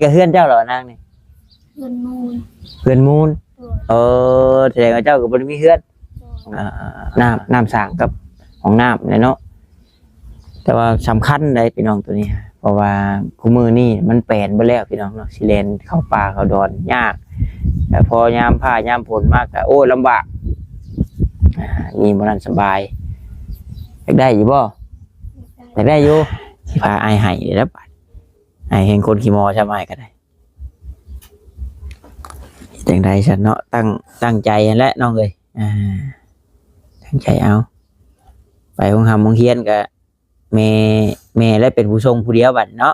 ກໍເຮືອນເຈົ້າເຫາະນາງນີ້? ເຮືອນມູນ. ເຮືອນມູນ. ໂດຍ. ເອີ ສະແດງວ່າເຈົ້າກໍບໍ່ໄດ້ມີເຮືອນ. ໂດຍ. ອ່າ ນ້ຳ ນ້ຳສ້າງກັບຫ້ອງນ້ຳແຫຼະເນາະ. ແຕ່ວ່າສຳຄັນໃດພີ່ນ້ອງໂຕນີ້ ເພາະວ່າຄູ່ມື້ນີ້ມັນແປນເບິດແລ້ວພີ່ນ້ອງເນາະ ຊິແລ່ນເຂົ້າປ່າເຂົ້າດອນຍາກ ແລ້ວພໍຍາມຟ້າຍາມຝົນມາກໍ ໂອ້ ລຳບາກ ອ່າ ມີບໍ່ນັ້ນສະບາຍ. ຢາກໄດ້ຢູ່ບໍ່? ຢາກໄດ້ຢູ່. ຊິພາອ້າຍໄຫ້ເດ້ລະບາດ ອ້າຍແຮ່ງຄົນຂີ້ມໍຊ້ຳອ້າຍກໍໄດ້. ຈັ່ງໃດຊັ້ນເນາະ ຕັ້ງ ຕັ້ງໃຈຫັ້ນແຫຼະນ້ອງເອີຍ ອ່າ ຕັ້ງໃຈເອົາ ໄປໂຮງຮ່ຳໂຮງຮຽນກະ ແມ່ ແມ່ແຫຼະເປັນຜູ້ສົ່ງຜູ້ດຽວບັດເນາະ.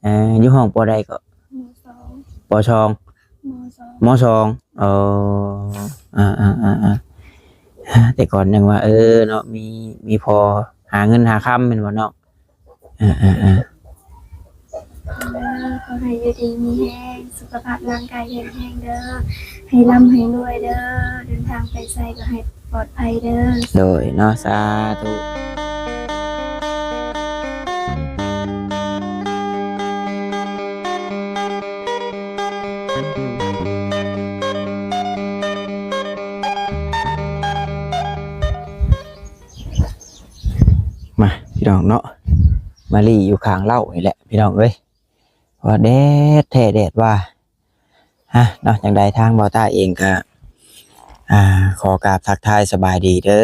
ເອີ ຢູ່ຫ້ອງ ປ.ໃດເກາະ? ມ.ສອງ. ປ.ສອງ. ມ.ສອງ. ມ.ສອງ. ເອີ ອ່າໆໆໆ ແຕ່ກ່ອນຍັງວ່າ ເອີເນາະ ມີ ມີພໍ່ຫາເງິນຫາຄຳແມ່ນບໍ່ນ້ອງ? ເອີໆໆ ເດີ ຂໍໃຫ້ຢູ່ດີມີແຮງ ສຸຂະພາບຮ່າງກາຍແຂງແຮງເດີ ໃຫ້ລ່ຳໃຫ້ລວຍເດີ ເດີນທາງໄປໃສກໍໃຫ້ປອດໄພເດີ. ໂດຍເນາະ ສາທຸ. ມາພີ່ນ້ອງເນາະ ມາລີ້ຢູ່ຂ້າງເລົ້ານີ້ແຫຼະພີ່ນ້ອງເອີຍ ເພາະວ່າແດດແທ້ແດດວ່າ ຮະ ເນາະ ຈັ່ງໃດທາງບ່າວຕ້າເອງກະ ອ່າ ຂໍກາບທັກທາຍສະບາຍດີເດີ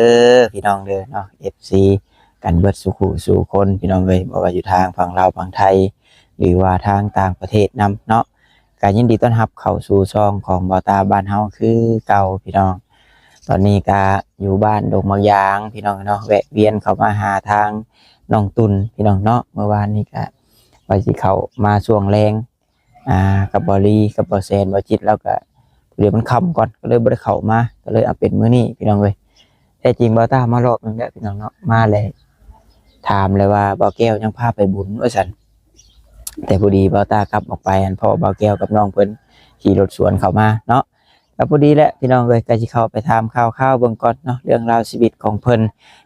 ພີ່ນ້ອງເດີເນາະ ເອັຟຊີ ກັນເບິດສູ່ຄູ່ສູ່ຄົນພີ່ນ້ອງເອີຍ ບໍ່ວ່າຢູ່ທາງຝັ່ງລາວຝັ່ງໄທ ຫຼືວ່າທາງຕ່າງປະເທດນຳເນາະ. ກະຍິນດີຕ້ອນຮັບເຂົ້າສູ່ຊ່ອງຂອງບ່າວຕ້າບ້ານເຮົາຄືເກົ່າພີ່ນ້ອງ. ຕອນນີ້ກະຢູ່ບ້ານດົງໝາກຢາງພີ່ນ້ອງເນາະ ແວະວຽນເຂົ້າມາຫາທາງນ້ອງຕຸ່ນພີ່ນ້ອງເນາະ. ເມື່ອວານນີ້ກະວ່າຊິເຂົ້າມາຊ່ວງແລງ ອ່າ ກັບບ່າວລີ ກັບບ່າວແຊນ ບ່າວຈິດ ແລ້ວກະ ດຽວມັນຄ່ຳກ່ອນ ກໍເລີຍບໍ່ໄດ້ເຂົ້າມາ ກໍເລີຍເອົາເປັນມື້ນີ້ພີ່ນ້ອງເອີຍ. ແທ້ຈິງບ່າວຕ້າມາລອບໜຶ່ງແລ້ວພີ່ນ້ອງເນາະ ມາແລ້ວຖາມແລ້ວວ່າບ່າວແກ້ວຍັງພາໄປບຸນວ່າຊັ້ນ ແຕ່ພໍດີບ່າວຕ້າກັບອອກໄປຫັ້ນ ເພາະວ່າບ່າວແກ້ວກັບນ້ອງເພິ່ນຂີ່ລົດສວນເຂົ້າມາເນາະ. ກໍພໍດີແຫຼະພີ່ນ້ອງເອີຍ ກໍຊິເຂົ້າໄປຖາມຂ່າວຄາວເບິ່ງກ່ອນເນາະ ເລື່ອງລາວຊີວິດຂອງເພິ່ນ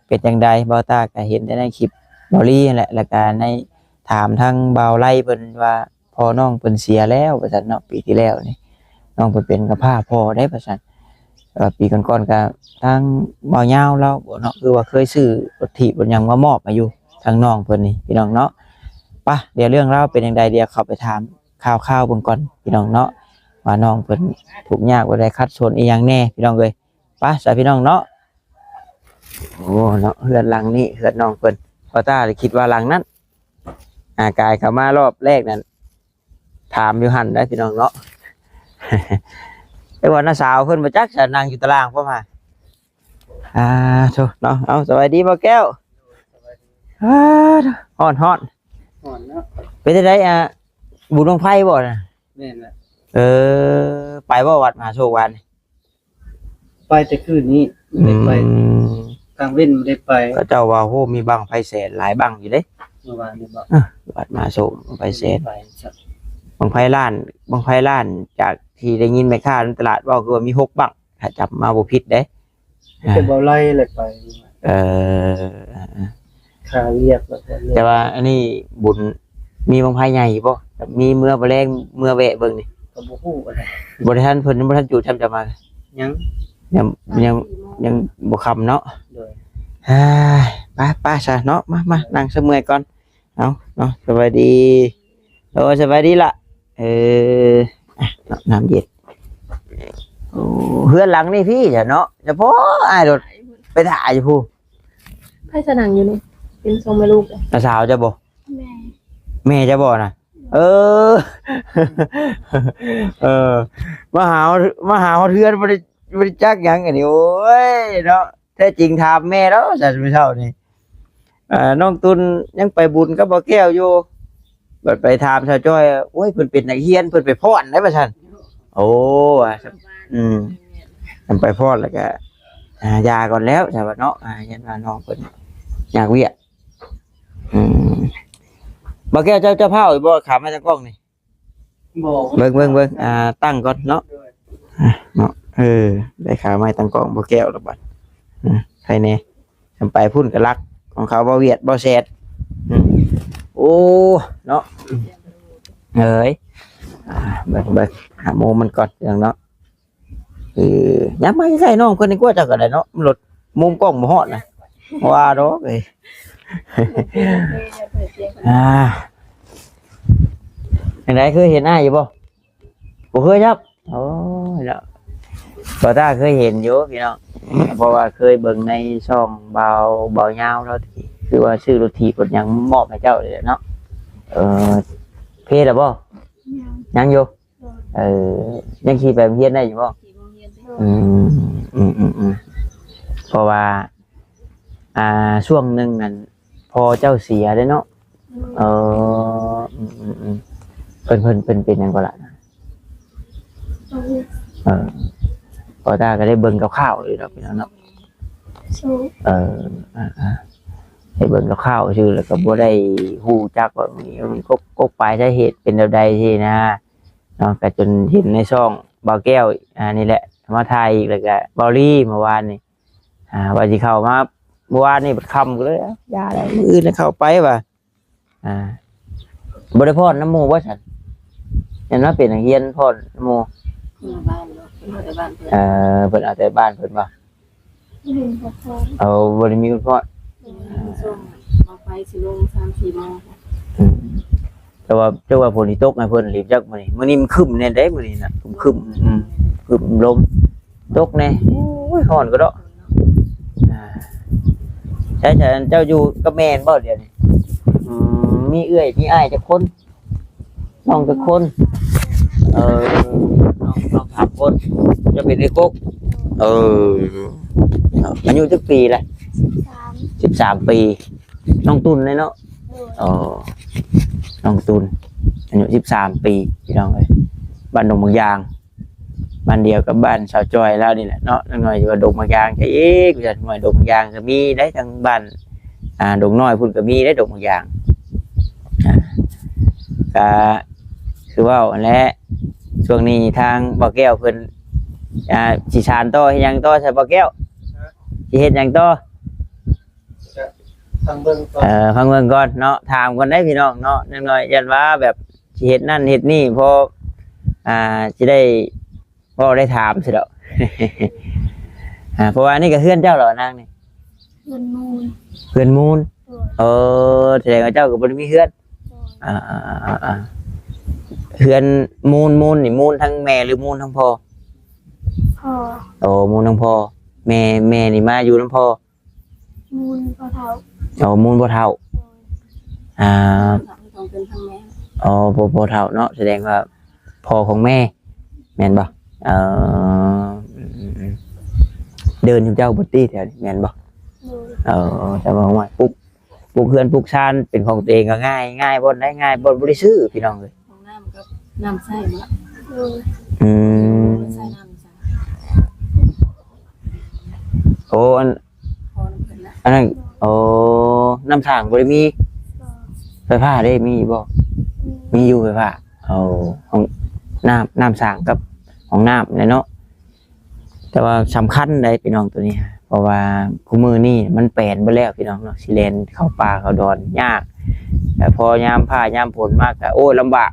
ເປັນຈັ່ງໃດ. ບ່າວຕ້າກໍເຫັນແຕ່ໃນຄລິບບ່າວລີຫັ້ນແຫຼະ ແລ້ວກໍໃນ ຖາມທາງບ່າວໄລເພິ່ນວ່າ ພໍ່ນ້ອງເພິ່ນເສຍແລ້ວວ່າຊັ້ນເນາະ ປີທີ່ແລ້ວນີ້ ນ້ອງເພິ່ນເປັນກຳພ້າພໍ່ເດ້ວ່າຊັ້ນ. ແຕ່ວ່າປີກ່ອນໆ ກໍທາງບ່າວຍາວລາວເນາະ ຄືວ່າເຄີຍຊື້ລົດຖີບລົດຫຍັງມາມອບໃຫ້ຢູ່ ທາງນ້ອງເພິ່ນນີ້ພີ່ນ້ອງເນາະ. ປະ ດຽວເລື່ອງລາວເປັນຈັ່ງໃດ ດຽວເຂົ້າໄປຖາມຂ່າວຄາວເບິ່ງກ່ອນພີ່ນ້ອງເນາະ ວ່ານ້ອງເພິ່ນທຸກຍາກແບບໃດ ຂັດສົນອີ່ຫຍັງແດ່ພີ່ນ້ອງເອີຍ. ປະຊະພີ່ນ້ອງເນາະ. ໂອ້ ເນາະ ເຮືອນຫຼັງນີ້ເຮືອນນ້ອງເພິ່ນ ພໍ່ຕາຄິດວ່າຫຼັງນັ້ນ ອາ ກາຍເຂົ້າມາລອບແລກນັ້ນ ຖາມຢູ່ຫັ້ນໄດ໋ພີ່ນ້ອງເນາະ. ແຕ່ວ່ານ້າສາວເພິ່ນບໍ່ຈັກ ສະນັ່ງຢູ່ຕາລ່າງພຸ້ນຫາ. ອາ ໂທ ເນາະ ເອົາ ສະບາຍດີບໍ່ແກ້ວ? ອາ ຮ້ອນ ຮ້ອນ ຮ້ອນເນາະ. ເປັນຈັ່ງໃດ ອາ ບຸນບັ້ງໄຟບໍ່ນະ? ແມ່ນແຫຼະ. ເອີ ໄປບໍ່ວັດມະຫາໂຊກວານນີ້? ໄປແຕ່ຄືນນີ້ ບໍ່ໄດ້ໄປ ອືມ ກາງເວັນບໍ່ໄດ້ໄປ. ເຂົາເຈົ້າວ່າ ໂຫ ມີບັ້ງໄຟແສນຫຼາຍບັ້ງຢູ່ເດ້ ເມື່ອວານນີ້ບໍ? ເອີ ວັດມະຫາໂຊກ ບັ້ງໄຟແສນ ໄປຊະ. ບັ້ງໄຟລ້ານ ບັ້ງໄຟລ້ານ ຈາກທີ່ໄດ້ຍິນແມ່ຄ້າໃນຕະຫຼາດເວົ້າ ຄືວ່າມີຫົກບັ້ງ ຖ້າຈຳມາບໍ່ຜິດເດ້. ແຕ່ບໍ່ໄລ່ແຫຼະໄປ. ເອີ ຄ່າວຽກແລ້ວກໍເລີຍ. ແຕ່ວ່າອັນນີ້ບຸນ ມີບັ້ງໄຟໃຫຍ່ຢູ່ບໍ່? ມີເມືອບໍ່ແລງ ເມືອແວະເບິ່ງນີ້? ກໍບໍ່ຮູ້ນະ ບໍ່ໄດ້ທັນ ເພິ່ນຍັງບໍ່ທັນຈູດຊ້ຳຈະມາ. ຍັງ ຍັງ ຍັງ ຍັງບໍ່ຄ່ຳເນາະ. ໂດຍ ເຮີ້ຍ ໄປ ໄປຊະເນາະ. ມາ ມາ ນັ່ງຊະເມື່ອຍກ່ອນ. ເອົາເນາະ ສະບາຍດີ. ໂອ້ ສະບາຍດີລະ. ເອີ ອ່ະ ເນາະ ນ້ຳເຢັນ. ໂອ້ ເຮືອນຫຼັງນີ້ພີ້ຊະເນາະ ສະເພາະອ້າຍລົດໄປຖ່າຍຢູ່ພຸ້ນ. ໃຜສະນັ່ງຢູ່ນີ້ ເປັນສອງແມ່ລູກ? ນ້າສາວເຈົ້າບໍ່? ແມ່ ແມ່ເຈົ້າບໍ່ນະ? ເອີ ເອີ ມາຫາ ມາຫາຮອດເຮືອນ ບໍ່ໄດ້ ບໍ່ໄດ້ຈັກຫຍັງອັນນີ້. ໂອ້ຍເນາະ ແທ້ຈິງຖາມແມ່ແລ້ວຊະມື້ເຊົ້ານີ້. ອ່າ ນ້ອງຕຸ່ນຍັງໄປບຸນກັບບ່າວແກ້ວຢູ່ ບັດໄປຖາມສາວຈ້ອຍ ໂອ້ຍ ເພິ່ນເປັນນັກຮຽນ ເພິ່ນໄປຟ້ອນໄດ໋ວ່າຊັ້ນ. ໂອ້ ວ່າ ອືມ ມັນໄປຟ້ອນແລ້ວກະ ອ່າ ຢ່າກ່ອນແລ້ວ ຊະວ່າເນາະ. ອ່າ ຢ້ານວ່ານ້ອງເພິ່ນຍາກວຽກ. ອືມ ບ່າວແກ້ວ ເຈົ້າ ເຈົ້າພ້າວຢູ່ບໍ່? ຂາໄມ້ຕັ້ງກ້ອງນີ້ ບໍ່ ເບິ່ງ ເບິ່ງ ເບິ່ງ ອ່າ ຕັ້ງກ່ອນເນາະ. ໂດຍ ອ່ະ ເນາະ ເອີ ໄດ້ຂາໄມ້ຕັ້ງກ້ອງບ່າວແກ້ວແລ້ວບັດ. ອືມ ໃຜແດ່ ໄປພຸ້ນກໍລັກຂອງເຂົາ ບໍ່ວຽດບໍ່ແຊດ. ອືມ ໂອ້ ເນາະ ເອີຍ ອ່າ ເບິ່ງ ເບິ່ງ ຫາມຸມມັນກ່ອນ ພີ່ນ້ອງເນາະ. ເອີ ຍັບມາໃກ້ໆນ້ອງເພິ່ນດີກວ່າ ເຈົ້າກໍໄດ້ເນາະ ລົດມຸມກ້ອງບໍ່ຮອດນະ ວ່າດອກເອີຍ. ອ່າ ຈັ່ງໃດ ເຄີຍເຫັນອ້າຍຢູ່ບໍ່? ບໍ່ເຄີຍຈັກ. ໂອ້ຍເນາະ ບໍ່ຕາເຄີຍເຫັນຢູ່ພີ່ນ້ອງ ເພາະວ່າເຄີຍເບິ່ງໃນຊ່ອງບ່າວ ບ່າວຍາວລາວ ທີ່ຄືວ່າຊື້ລົດຖີບລົດຫຍັງມອບໃຫ້ເຈົ້ານີ້ແຫຼະເນາະ. ເອີ ເພລະບໍ່? ຍັງ ຍັງຢູ່. ໂດຍ. ເອີ ຍັງຂີ່ໄປໂຮງຮຽນໄດ້ຢູ່ບໍ່? ຂີ່ໂຮງຮຽນໄດ້. ອືມ ອືມໆໆ ເພາະວ່າ ອ່າ ຊ່ວງໜຶ່ງນັ້ນ ພໍ່ເຈົ້າເສຍເດ້ເນາະ. ໂດຍ. ເອີ ອືມໆໆ ເພິ່ນ ເພິ່ນ ເພິ່ນເປັນຫຍັງກໍລະ? ໂດຍ. ເອີ ພໍ່ຕາກໍໄດ້ເບິ່ງຄາວໆຢູ່ດອກພີ່ນ້ອງເນາະ. ໂດຍ. ເອີ ອ່າໆ ໄດ້ເບິ່ງຄາວໆຊື່ ແລ້ວກໍບໍ່ໄດ້ຮູ້ຈັກວ່າມີກົກ ກົກປາຍສາເຫດເປັນແນວໃດຊີ້ນະເນາະ. ກໍຈົນເຫັນໃນຊ່ອງບ່າວແກ້ວ ອ່າ ນີ້ແຫຼະ ມາຖ່າຍອີກ ແລ້ວກໍບ່າວລີເມື່ອວານນີ້ ອ່າ ວ່າຊິເຂົ້າມາເມື່ອວານນີ້ບັດຄ່ຳ ກໍເລີຍ ເອົາ ຢ່າແຫຼະ ມື້ອື່ນເຂົ້າໄປວ່າ. ອ່າ ບໍ່ໄດ້ພ້ອນນຳໝູ່ບໍ່ຊັ້ນ? ແມ່ນວ່າເປັນນັກຮຽນພ້ອນນຳໝູ່. ຄົນລະບ້ານເນາະ ເພິ່ນເອົາແຕ່ບ້ານເພິ່ນ. ເອີ ເພິ່ນເອົາແຕ່ບ້ານເພິ່ນບໍ່? ບໍ່ໄດ້ມີຄົນພ້ອນ. ເອົາ ບໍ່ໄດ້ມີຄົນພ້ອນ. ໂດຍ. ອ່າ ມາສົ່ງ ມາໄປຊິລົງສາມສີ່ໂມງ. ອືມ ແຕ່ວ່າ ແຕ່ວ່າຝົນຊິຕົກໃຫ້ເພິ່ນອີກຈັກມື້ນີ້ ມື້ນີ້ມັນຄຶ້ມແດ່ເດ້ ມື້ນີ້ນະ ຄຶ້ມໆ ອືມ ຄຶ້ມລົມ ຕົກແດ່. ໂອ້ຍ ຮ້ອນກະເດາະ. ອ່າ ໃຊ່ໆ ເຈົ້າຢູ່ກັບແມ່ບໍ່ດຽວນີ້? ອືມ ມີເອື້ອຍມີອ້າຍຈັກຄົນ? ນ້ອງຈັກຄົນ? ເອີ ນ້ອງ ນ້ອງສາມຄົນ. ເຈົ້າເປັນເອື້ອຍກົກ? ເອີ ອາຍຸຈັກປີລະ? ສິບສາມ ສິບສາມປີ. ນ້ອງຕຸ່ນເດ້ເນາະ? ໂດຍ. ອໍ ນ້ອງຕຸ່ນ ອາຍຸສິບສາມປີ ພີ່ນ້ອງເອີຍ. ບ້ານດົງບາງຢາງ ບ້ານດຽວກັບບ້ານສາວຈ້ອຍລາວນີ້ແຫຼະເນາະ. ນ້ອຍຢູ່ວ່າດົງບາງຢາງຊະອີກ ວ່າຊັ້ນ. ຫ້ວຍດົງບາງຢາງກໍມີໄດ໋ ທາງບ້ານ ອ່າ ດົງນ້ອຍພຸ້ນກໍມີໄດ໋ ດົງບາງຢາງ. ອ່າ ກໍຄືເວົ້າຫັ້ນແຫຼະ ຊ່ວງນີ້ທາງບ່າວແກ້ວເພິ່ນ ອ່າ ຊິສານຕໍ່ເຮັດຫຍັງຕໍ່ຊະ ບ່າວແກ້ວ? ຊິເຮັດຫຍັງຕໍ່? ກະຟັງເບິ່ງກ່ອນ. ເອີ ຟັງເບິ່ງກ່ອນເນາະ ຖາມກ່ອນໄດ໋ພີ່ນ້ອງເນາະ. ຢ່າງໜ້ອຍຢ້ານວ່າແບບຊິເຮັດນັ້ນເຮັດນີ້ ພໍ ອ່າ ຊິໄດ້ເວົ້າໄດ້ຖາມຊິດອກ. ອ່າ ເພາະວ່ານີ້ກໍເຮືອນເຈົ້າເນາະນາງນີ້? ເຮືອນມູນ. ເຮືອນມູນ. ໂດຍ. ເອີ ສະແດງວ່າເຈົ້າກໍບໍ່ໄດ້ມີເຮືອນ. ໂດຍ. ອ່າໆໆໆ ເຮືອນມູນ ມູນນີ້ມູນທັງແມ່ຫຼືມູນທັງພໍ່? ພໍ່. ໂອ້ ມູນທັງພໍ່. ແມ່ ແມ່ນີ້ມາຢູ່ນຳພໍ່? ມູນພໍ່ເຖົ້າ. ອໍ ມູນພໍ່ເຖົ້າ. ໂດຍ. ອ່າ ຕ້ອງເປັນທາງແມ່. ອໍ ພໍ່ ພໍ່ເຖົ້າເນາະ ສະແດງວ່າພໍ່ຂອງແມ່ ແມ່ນບໍ່? ເອີ ອືມໆໆ ເດີ່ນເຈົ້າບໍ່ຕິແຖວນີ້ ແມ່ນບໍ່? ໂດຍ. ເອີ ແຕ່ວ່າຫ້ວຍ ປຸກ ປຸກເຮືອນປຸກຊານເປັນຂອງຕົວເອງກໍງ່າຍ ງ່າຍບ່ອນໃດ ງ່າຍບ່ອນບໍ່ໄດ້ຊື້ ພີ່ນ້ອງເອີຍ. ຫ້ອງນ້ຳກັບນ້ຳໃຊ້ບໍ່? ໂດຍ. ອືມ ໃຊ້ນ້ຳໃຊ້ ໂອ້ ອັນ ຂໍນຳເພິ່ນລະ ອັນນັ້ນ. ໂອ້ ນ້ຳສ້າງບໍ່ໄດ້ມີ. ບໍ່. ໄຟຟ້າເດ້ ມີຢູ່ບໍ່? ມີ ມີຢູ່ໄຟຟ້າ. ໂອ້ ຫ້ອງນ້ຳ ນ້ຳສ້າງກັບຫ້ອງນ້ຳແຫຼະເນາະ. ແຕ່ວ່າສຳຄັນໃດ໋ພີ່ນ້ອງໂຕນີ້ ເພາະວ່າຄູ່ມື້ນີ້ມັນແປນເບິດແລ້ວພີ່ນ້ອງເນາະ ຊິແລ່ນເຂົ້າປ່າເຂົ້າດອນຍາກ. ແຕ່ພໍຍາມຟ້າຍາມຝົນມາກໍ ໂອ້ຍ ລຳບາກ.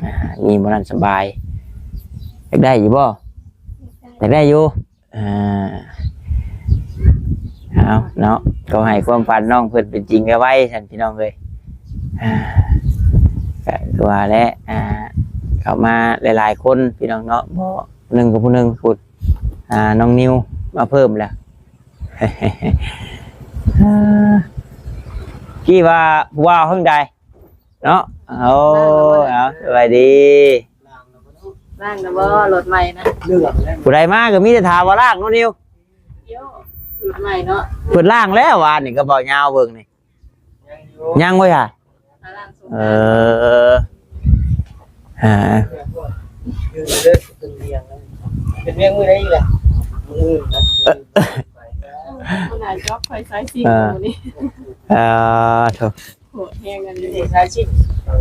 ອ່າ ມີບໍ່ນັ້ນສະບາຍ. ຢາກໄດ້ຢູ່ບໍ່? ຢາກໄດ້ ຢາກໄດ້ຢູ່. ອ່າ ເອົາເນາະ ຂໍໃຫ້ຄວາມຝັນນ້ອງເພິ່ນເປັນຈິງໄວໆ ຊັ້ນພີ່ນ້ອງເອີຍ. ອ່າ ກະຄືວ່າແຫຼະ ອ່າ ເຂົ້າມາຫຼາຍໆຄົນພີ່ນ້ອງເນາະ ບໍ່ ໜຶ່ງກັບຜູ້ໜຶ່ງພຸ້ນ ອ່າ ນ້ອງນິວມາເພີ່ມແລ້ວ. ກີ້ວ່າຜູ້ບ່າວເພິ່ນໃດເນາະ. ໂອ້ຍ ເອົາ ສະບາຍດີ. ລ້າງແລ້ວບໍ່? ລົດໃໝ່ນະ ຜູ້ໃດມາກໍມີແຕ່ຖາມວ່າລ້າງເນາະນິວ. ໂຍ ລົດໃໝ່ເນາະ ເພິ່ນລ້າງແລ້ວວານນີ້ ກະເປົາຍາວເບິ່ງນີ້. ຍັງຢູ່ ຍັງບໍ່ຊະ? ເອີ ອ່າ ເປັນວຽກມື້ໃດອີກລະ? ມື້ອື່ນນະ ໄປ ເອີ ຄົນໜ້າຈອບໄຟສາຍຊິງ ເອີ ມື້ນີ້ ເອີ ໂທ້ ໂຫດແຮງອັນນີ້ ສາຍຊິງ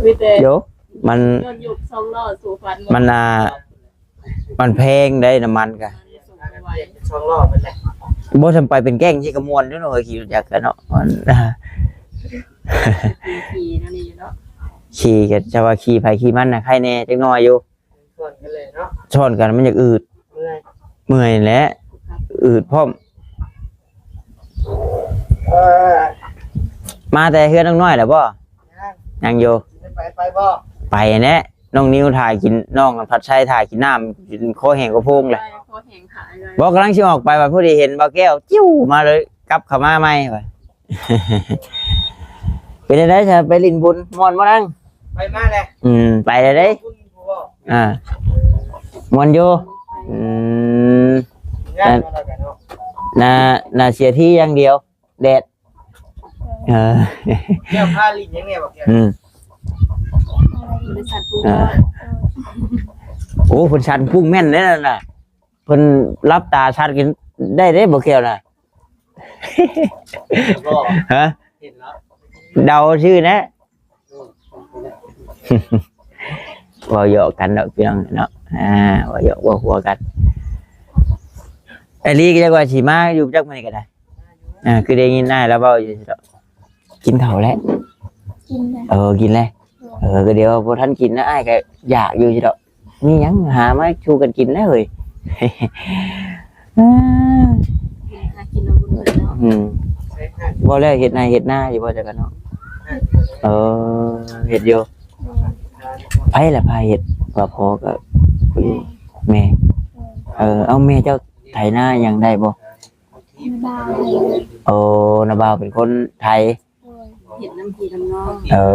ມີແຕ່ ໂຍ ມັນ ລົດຍຸກສອງລໍ້ສູ້ຟັນ ມັນ ອ່າ ມັນແພງເດ້ ນ້ຳມັນກະ ສອງລໍ້ເບິດແຫຼະ ບໍ່ ຊ່ຳໄປເປັນແກ້ງຊິກະມ່ວນຢູ່ເນາະ ເອີ ຂີ່ລົດຈັກກະເນາະ ມັນ ຂີ່ແນວນີ້ຢູ່ເນາະ ຂີ່ກໍ ຈະວ່າຂີ່ໃຜຂີ່ມັນນະ ໃຄແດ່ຈັກໜ້ອຍຢູ່. ຊ້ອນກັນເລີຍເນາະ ຊ້ອນກັນມັນຢາກອືດ ເມື່ອຍ ເມື່ອຍແຫຼະ ອືດພ້ອມ. ເອີ ມາແຕ່ເຮືອນນ້ອງນ້ອຍແລ້ວບໍ່? ຍັງ ຍັງຢູ່. ໄປ ໄປບໍ່? ໄປແຫຼະ ນ້ອງນິວຖ້າກິນ ນ້ອງພັດໄຊຖ້າກິນນ້ຳ ຄອແຫ້ງກະໂພງແຫຼະ. ຄອແຫ້ງຂາຍເລີຍ. ບໍ່ ກຳລັງຊິອອກໄປ ບັດພໍດີເຫັນບ່າວແກ້ວ ຈິ້ວມາເລີຍ ກັບເຂົ້າມາໃໝ່. ເປັນຈັ່ງໃດຊະ ໄປຫຼິ້ນບຸນ ມ່ວນບໍ່ນາງ? ໄປມາແລ້ວ. ອືມ ໄປແລ້ວເດ້. ບຸນບໍ່? ອ່າ ມ່ວນຢູ່. ອືມ ງານ ໜ້າ ໜ້າເສຍທີຢ່າງດຽວ ແດດ. ເອີ ແກ້ວພາຫຼິ້ນຫຍັງແດ່ບໍ່ແກ້ວ? ອືມ ບໍລິສັດປຸງ ອ່າ ໂອ້ ເພິ່ນສັນປຸງແມ່ນເດ້ນັ້ນນະ. ເພິ່ນຫຼັບຕາສັດກິນໄດ້ເດ້ບໍ່ແກ້ວນະ. ບໍ່ ຮະ? ເຫັນແລ້ວ ເດົາຊື່ນະ. ເວົ້າຫຍອກກັນດອກພີ່ນ້ອງເນາະ ອ່າ ເວົ້າຫຍອກເວົ້າຫົວກັນ. ອາລີກໍຈັກວ່າຊິມາຢູ່ຈັກມື້ນີ້ກໍໄດ້. ອ່າ ຄືໄດ້ຍິນອ້າຍລາວເວົ້າຢູ່ດອກ. ກິນເຂົ້າແລ້ວ? ກິນແລ້ວ. ເອີ ກິນແລ້ວ. ເອີ ກໍດຽວບໍ່ທັນກິນນະ ອ້າຍກໍຢາກຢູ່ດອກ. ມີຫຍັງຫາມາສູ່ກັນກິນແລ້ວເຮີ້ຍ. ຫາກິນເອົາບຸນເພິ່ນເນາະ. ອືມ ເວົ້າແລ້ວເຮັດໄຮ່ເຮັດນາຢູ່ບໍ່ຈັກກັນເນາະ? ເອີ ເຮັດຢູ່. ໃຜລະພາເຮັດ? ວ່າພໍ່ກໍ ແມ່ ແມ່. ເອີ ເອົາແມ່ເຈົ້າໄຖນາຫຍັງໄດ້ບໍ່? ນາບ່າວ. ໂອ້ ນາບ່າວເປັນຄົນໄຖ. ໂດຍ ເຮັດນຳພີ່ນຳນ້ອງ. ເອີ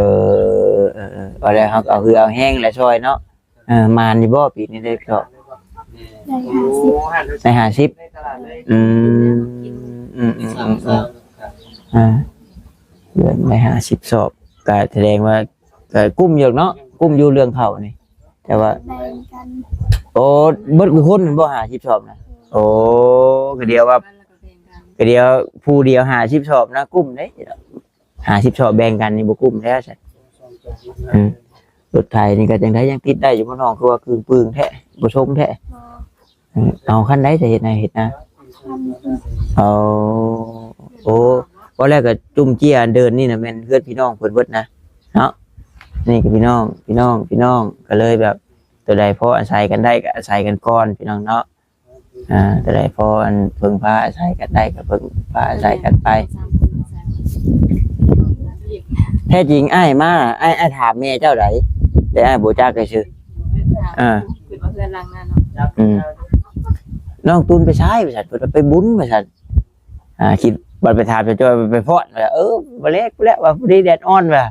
ເອີ ເອີ ວ່າແລ້ວເຮົາກໍເອົາເຫື່ອເອົາແຮງແຫຼະຊ່ອຍເນາະ. ເອີ ໝານຢູ່ບໍ່ປີນີ້ໄດ້ເກາະ? ໄດ້ຫ້າສິບ. ໄດ້ຫ້າສິບ. ອືມ ອືມ ອືມ ອືມ ອືມ ອ່າ ເດືອນໄດ້ຫ້າສິບສອບ ກໍສະແດງວ່າກໍກຸ້ມຢູ່ເນາະ ກຸ້ມຢູ່ເລື່ອງເຂົ້ານີ້ ແຕ່ວ່າແບ່ງກັນ. ໂອ້ ເບິດທຸກຄົນແມ່ນບໍ່ ຫ້າສິບສອບນະ? ໂອ້ ກໍດຽວວ່າ ກໍດຽວຜູ້ດຽວຫ້າສິບສອບນະ ກຸ້ມເດ້. ຫ້າສິບສອບແບ່ງກັນນີ້ບໍ່ກຸ້ມແທ້ຊັ້ນ. ອືມ ລົດໄຖນີ້ກໍຈັ່ງໃດຍັງຕິດໄດ້ຢູ່ບໍ່ນ້ອງ ຄືວ່າກຶ້ງປຶ້ງແທ້ ບໍ່ຊົງແທ້. ບໍ່ ເອີ ເອົາຄັນໃດຈະເຮັດໄຮ່ເຮັດນາ? ຄັນ ເອົາ ໂອ້ ເວົ້າແລ້ວກໍຈຸ້ມເຈ້ຍເດີ່ນນີ້ນະ ແມ່ນເຮືອນພີ່ນ້ອງເພິ່ນເບິດນະເນາະ. ນີ້ກໍພີ່ນ້ອງ ພີ່ນ້ອງ ພີ່ນ້ອງ ກໍເລີຍແບບ ຕົວໃດພໍອາໄສກັນໄດ້ກໍອາໄສກັນກ່ອນ ພີ່ນ້ອງເນາະ. ອ່າ ຕົວໃດພໍອັນເພິ່ງພາອາໄສກັນໄດ້ກໍເພິ່ງພາອາໄສກັນໄປ. ແທ້ຈິງອ້າຍມາ ອ້າຍ ອ້າຍຖາມແມ່ເຈົ້າໃດ ແຕ່ອ້າຍບໍ່ຈັກຊື່. ເອີ ເພິ່ນວ່າເຮືອນຫຼັງນັ້ນເນາະ. ອືມ ນ້ອງຕູນໄປໃສວ່າຊັ້ນ ເພິ່ນວ່າໄປບຸນວ່າຊັ້ນ. ອ່າ ຄິດບັດໄປຖາມເຈົ້າຈ້ອຍ ໄປພໍ້ນວ່າ ເອີ ບໍ່ແລກແລ້ວວ່າ ພໍດີແດດອ່ອນວ່າ.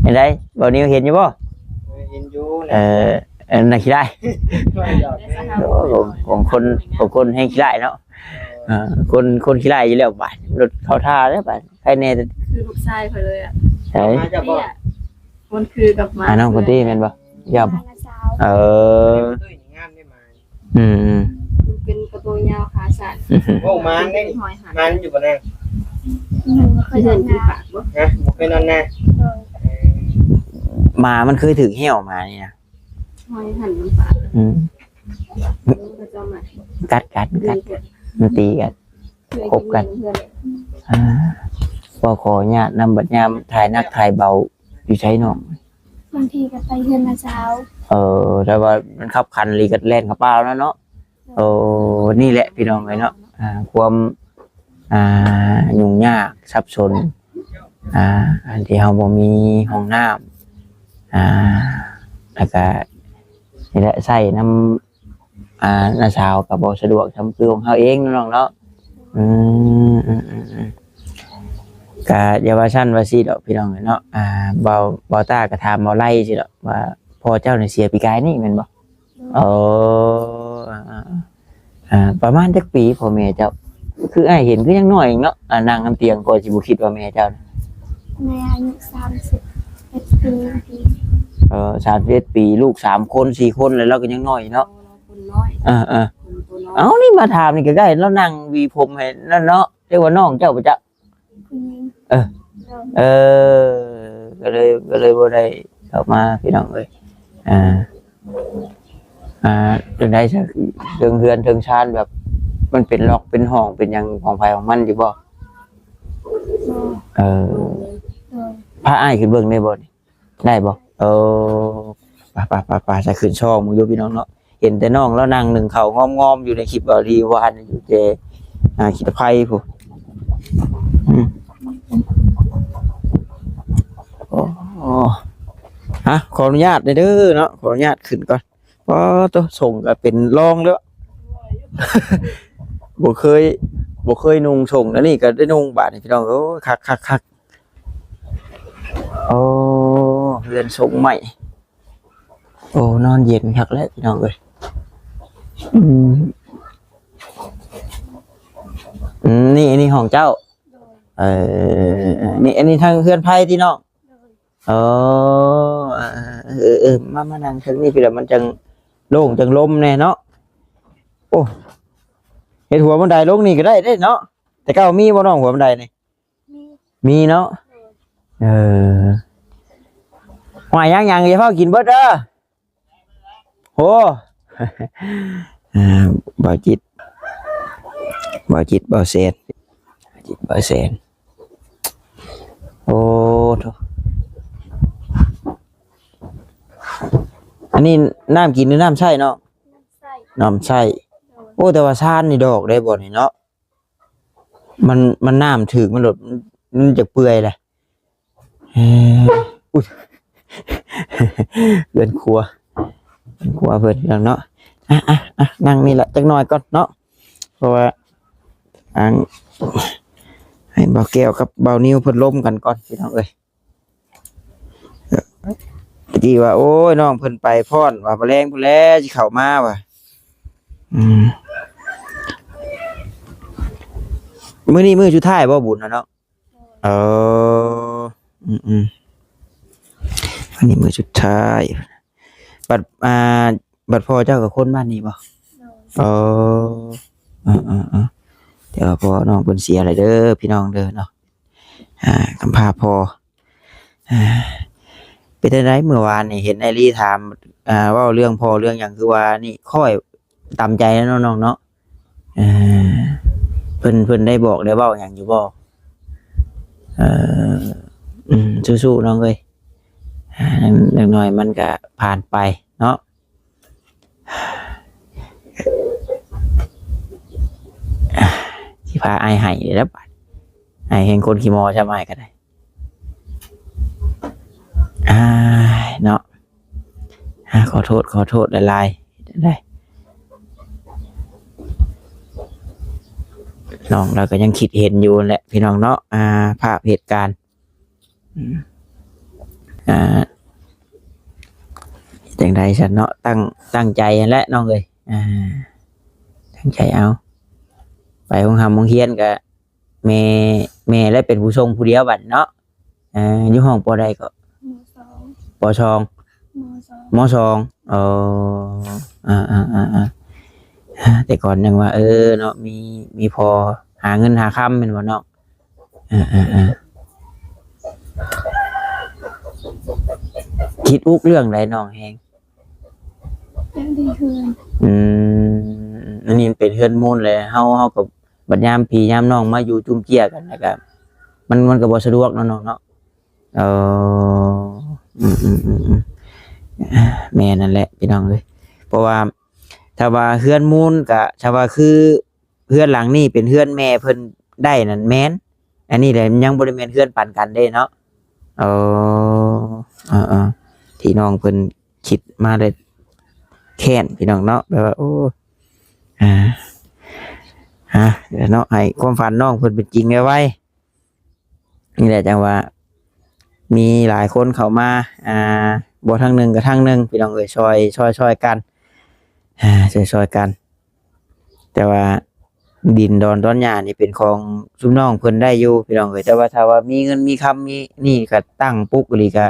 ເອີຍ ຈັ່ງໃດ ບ່າວນິວເຫັນຢູ່ບໍ່? ເອີ ເຫັນຢູ່. ເອີ ເອີ ນັກຂີ້ຮ້າຍ. ໂອ້ ຂອງ ຂອງຄົນ ຂອງຄົນແຮງຂີ້ຮ້າຍເນາະ. ເອີ ເອີ ຄົນ ຄົນຂີ້ຮ້າຍຢູ່ແລ້ວ ບາດລົດເຂົ້າທ່າແລ້ວ ບາດໃຄແນ່. ຄືລູກຊາຍຂ້ອຍເລີຍອະ. ໃສ? ມາຈາກບໍ່? ມັນຄືກັບໝາ. ອ່າ ນ້ອງຄົນທີ່ແມ່ນບໍ່? ຢ່າບໍ່? ເອີ ຕຸ້ຍນີ້ງາມເດ້. ອືມ ມັນເປັນກະໂຕຍາວຂາສັ້ນ. ໂອ້ ມານເດ້. ມັນຢູ່ບໍ່ນາງ? ອືມ ເຮືອນທີ່ປາກບໍ່? ຮະ ບໍ່ເຄີຍນອນນາ. ໂດຍ. ເອີ ໝາມັນເຄີຍຖືກແຮ້ວ ໝານີ້ນະ. ຫອຍຫັນມັນປາກ. ອືມ ເຂົາເຈົ້າມາ ກັດ ກັດ ກັດ ມັນຕີກັນ ຄົບກັນ. ອ່າ ຂໍ ຂໍອະນຸຍາດນຳ ບັດຍາມຖ່າຍໜັກຖ່າຍເບົາຢູ່ໃສນ້ອງ? ບາງທີກໍໄປເຮືອນນ້າສາວ. ເອີ ແຕ່ວ່າມັນຂັບຂັນອີ່ຫຼີກໍແລ່ນເຂົ້າປ່າແລ້ວເນາະ. ໂອ້ ນີ້ແຫຼະພີ່ນ້ອງເອີຍເນາະ ອ່າ ຄວາມ ອ່າ ຫຍຸ້ງຍາກສັບສົນ ອ່າ ອັນທີ່ເຮົາບໍ່ມີຫ້ອງນ້ຳ ອ່າ ແລ້ວກະນີ້ແຫຼະ ໃຊ້ນຳ ອ່າ ນ້າສາວກໍບໍ່ສະດວກສ່ຳຄືຂອງເຮົາເອງເນາະນ້ອງເນາະ. ອືມ ອືມ ອືມ ອືມ ກະຢ່າວ່າຊັ້ນວ່າຊີ້ດອກພີ່ນ້ອງເອີຍເນາະ. ອ່າ ເບົາ ເບົາຕ້າກໍຖາມເບົາໄລ່ຊີ້ດອກວ່າ ພໍ່ເຈົ້ານີ້ເສຍປີກາຍນີ້ແມ່ນບໍ່? ໂດຍ. ໂອ້ ອ່າ ອ່າ ອ່າ ປະມານຈັກປີພໍ່ແມ່ເຈົ້າ? ຄືອ້າຍເຫັນຄືຍັງນ້ອຍເອງເນາະ. ອ່າ ນັ່ງນຳຕຽງກໍຊິບໍ່ຄິດວ່າແມ່ເຈົ້ານະ. ແມ່ອາຍຸສາມສິບເອັດປີ. ເອີ ສາມສິບເອັດປີ ລູກສາມຄົນ ສີ່ຄົນ ແລ້ວລາວກໍຍັງນ້ອຍເນາະ. ເອີ ເອີ ເອົາ ນີ້ມາຖາມນີ້ກໍໄດ້ ລາວນັ່ງຫວີຜົມໃຫ້ນັ້ນເນາະ. ເອີ້ນວ່ານ້ອງເຈົ້າບໍ່ຈັກ? ຜູ້ຍິງ. ເອີ ໂດຍ. ເອີ ກໍເລີຍ ກໍເລີຍບໍ່ໄດ້ເຂົ້າມາພີ່ນ້ອງເອີຍ. ອ່າ ອ່າ ຈັ່ງໃດຊະ ເທິງເຮືອນເທິງຊານແບບ ມັນເປັນລັອກເປັນຫ້ອງເປັນຫຍັງຂອງໃຜຂອງມັນຢູ່ບໍ່? ບໍ່. ເອີ ພາອ້າຍຂຶ້ນເບິ່ງໄດ້ບໍ່ນີ້? ໄດ້ບໍ່? ເອີ ໄປໆໆໆ ຈະຂຶ້ນຊ່ອງເບິ່ງຢູ່ພີ່ນ້ອງເນາະ. ເຫັນແຕ່ນ້ອງລາວນັ່ງໜຶ້ງເຂົ້າງອມໆຢູ່ໃນຄລິບເວົ້າລີວານຢູ່ແຕ່ ອ່າ ຂີ້ຕະໄຄພຸ້ນ. ອືມ ໂອ້ ຮະ ຂໍອະນຸຍາດເດີເນາະ ຂໍອະນຸຍາດຂຶ້ນກ່ອນ. ປາໂຕ ສົ້ງກໍເປັນລອງແລ້ວ ບໍ່ເຄີຍ ບໍ່ເຄີຍນຸ່ງສົ້ງ ອັນນີ້ກໍໄດ້ນຸ່ງບາດນີ້ພີ່ນ້ອງ. ໂອ້ຍ ຄັກໆໆ. ໂອ້ ເຮືອນຊົງໃໝ່. ໂອ້ ນອນເຢັນຄັກແຫຼະພີ່ນ້ອງເອີຍ. ອືມ ອືມ ນີ້ ອັນນີ້ຫ້ອງເຈົ້າ? ໂດຍ. ເອີ ນີ້ ອັນນີ້ທາງເຮືອນໃຜຕິນ້ອງ? ໂດຍ. ເອີ ເອີ ເອີ ມາ ມານັ່ງທາງນີ້ພີ່ລະ ມັນຈັ່ງໂລ່ງຈັ່ງລົມແດ່ເນາະ. ໂອ້ ເຮັດຫົວບັນໄດລົງນີ້ກໍໄດ້ເດ້ເນາະ. ແຕ່ເກົ່າມີບໍ່ນ້ອງ ຫົວບັນໄດນີ້? ມີ ມີເນາະ. ເອີ ຫ້ວຍ ຍັງໆ ຢ່າເຝົ້າກິນເບິດເດີ. ໂອ້ ອ່າ ບ່າວຈິດ ບ່າວຈິດ ບ່າວແສນ ຈິດ ບ່າວແສນ. ໂອ້ໂທ້ ອັນນີ້ນ້ຳກິນຫຼືນ້ຳໃຊ້ນ້ອງ? ນ້ຳໃຊ້ ນ້ຳໃຊ້. ໂດຍ. ໂອ້ ແຕ່ວ່າຊານນີ້ດອກໄດ້ບໍ່ນີ້ເນາະ? ມັນ ມັນນ້ຳຖືກມັນໂລດ ມັນຈະເປື່ອຍແຫຼະ. ເອີ ອຸ້ຍ ເຮືອນຄົວ ເຮືອນຄົວເພິ່ນພີ່ນ້ອງເນາະ. ອ່ະໆໆ ນັ່ງນີ້ລະຈັກໜ້ອຍກ່ອນເນາະ ເພາະວ່າ ອັນ ໃຫ້ບ່າວແກ້ວກັບບ່າວນິວເພິ່ນລົມກັນກ່ອນພີ່ນ້ອງເອີຍ. ຕະກີ້ວ່າ ໂອ້ຍ ນ້ອງເພິ່ນໄປພ້ອນວ່າ ມື້ແລງພຸ້ນແຫຼະຊິເຂົ້າມາວ່າ. ອືມ ມື້ນີ້ມື້ສຸດທ້າຍບໍ່ບຸນນະເນາະ? ເອີ ອືມໆ ມື້ນີ້ມື້ສຸດທ້າຍ. ບັດ ອ່າ ບັດພໍ່ເຈົ້າກໍຄົນບ້ານນີ້ບໍ່? ໂດຍ. ເອີ ເອີໆໆ ແຕ່ວ່າພໍ່ນ້ອງເພິ່ນເສຍແລ້ວເດີພີ່ນ້ອງເດີເນາະ. ອ່າ ກຳພ້າພໍ່. ອ່າ ເປັນຈັ່ງໃດ ມື້ວານນີ້ເຫັນອ້າຍລີຖາມ ອ່າ ເວົ້າເລື່ອງພໍ່ເລື່ອງຫຍັງ ຄືວ່ານີ້ຄ່ອຍຕາມໃຈແລ້ວເນາະນ້ອງເນາະ. ເອີ ເພິ່ນ ເພິ່ນໄດ້ບອກໄດ້ເວົ້າຫຍັງຢູ່ບໍ່? ເອີ ອືມ ສູ້ໆ ນ້ອງເອີຍ. ອ່າ ຢ່າງໜ້ອຍມັນກະຜ່ານໄປເນາະ. ຊິພາອ້າຍໄຫ້ແລ້ວບາດ ອ້າຍແຮ່ງຄົນຂີ້ມໍຊ້ຳ ອ້າຍກໍໄດ້. ອ້າຍເນາະ ອ່າ ຂໍໂທດ ຂໍໂທດຫຼາຍໆ ເຮັດຈັ່ງໃດ ນ້ອງລາວກໍຍັງຄິດເຫັນຢູ່ຫັ້ນແຫຼະພີ່ນ້ອງເນາະ. ອ່າ ພາບເຫດການ ອືມ ອ່າ ຈັ່ງໃດຊັ້ນເນາະ ຕັ້ງ ຕັ້ງໃຈຫັ້ນແຫຼະນ້ອງເອີຍ. ອ່າ ຕັ້ງໃຈເອົາ ໄປໂຮງຮ່ຳໂຮງຮຽນກະ ແມ່ ແມ່ແຫຼະເປັນຜູ້ສົ່ງຜູ້ດຽວບັດເນາະ. ເອີ ຢູ່ຫ້ອງ ປ.ໃດເກາະ? ມ.ສອງ ປ.ສອງ ມ.ສອງ ມ.ສອງ. ເອີ ອ່າໆໆໆ ແຕ່ກ່ອນຍັງວ່າ ເອີ ເນາະ ມີ ມີພໍ່ຫາເງິນຫາຄຳແມ່ນບໍ່ນ້ອງ? ເອີໆໆ ຄິດອຸກເລື່ອງໃດນ້ອງແຮງ? ຢາກໄດ້ເຮືອນ. ອືມ ອັນນີ້ມັນເປັນເຮືອນມູນແຫຼະ ເຮົາ ເຮົາກໍ ບັດຍາມພີ່ຍາມນ້ອງມາຢູ່ຈຸ້ມເຈ້ຍກັນ ແລ້ວກະ ມັນ ມັນກໍບໍ່ສະດວກເນາະນ້ອງເນາະ. ເອີ ອືມໆໆໆ ແມ່ນນັ້ນແຫຼະພີ່ນ້ອງເອີຍ. ເພາະວ່າ ຖ້າວ່າເຮືອນມູນກະ ຖ້າວ່າຄືເຮືອນຫຼັງນີ້ເປັນເຮືອນແມ່ເພິ່ນໄດ້ນັ້ນແມ່ນ ອັນນີ້ແຫຼະ ຍັງບໍ່ໄດ້ແມ່ນເຮືອນປັນກັນເດ້ເນາະ. ເອີ ເອີໆ ທີ່ນ້ອງເພິ່ນຄິດມາໄດ້ແຄ້ນພີ່ນ້ອງເນາະ ແບບວ່າ ໂອ້ ອ່າ ອ່າ ເນາະ ໃຫ້ຄວາມຝັນນ້ອງເພິ່ນເປັນຈິງໄວໆ. ນີ້ແຫຼະ ຈັ່ງວ່າມີຫຼາຍຄົນເຂົ້າມາ ອ່າ ບໍ່ທາງໜຶ່ງກໍທາງໜຶ່ງ ພີ່ນ້ອງເອີຍ ຊ່ອຍ ຊ່ອຍ ຊ່ອຍກັນ ອ່າ ຊ່ອຍ ຊ່ອຍກັນ. ແຕ່ວ່າດິນດອນຕອນຫຍ້ານີ້ເປັນຂອງຊຸມນ້ອງເພິ່ນໄດ້ຢູ່ ພີ່ນ້ອງເອີຍ. ແຕ່ວ່າຖ້າວ່າມີເງິນມີຄຳມີນີ້ກໍຕັ້ງປຸກອີ່ຫຼີກໍ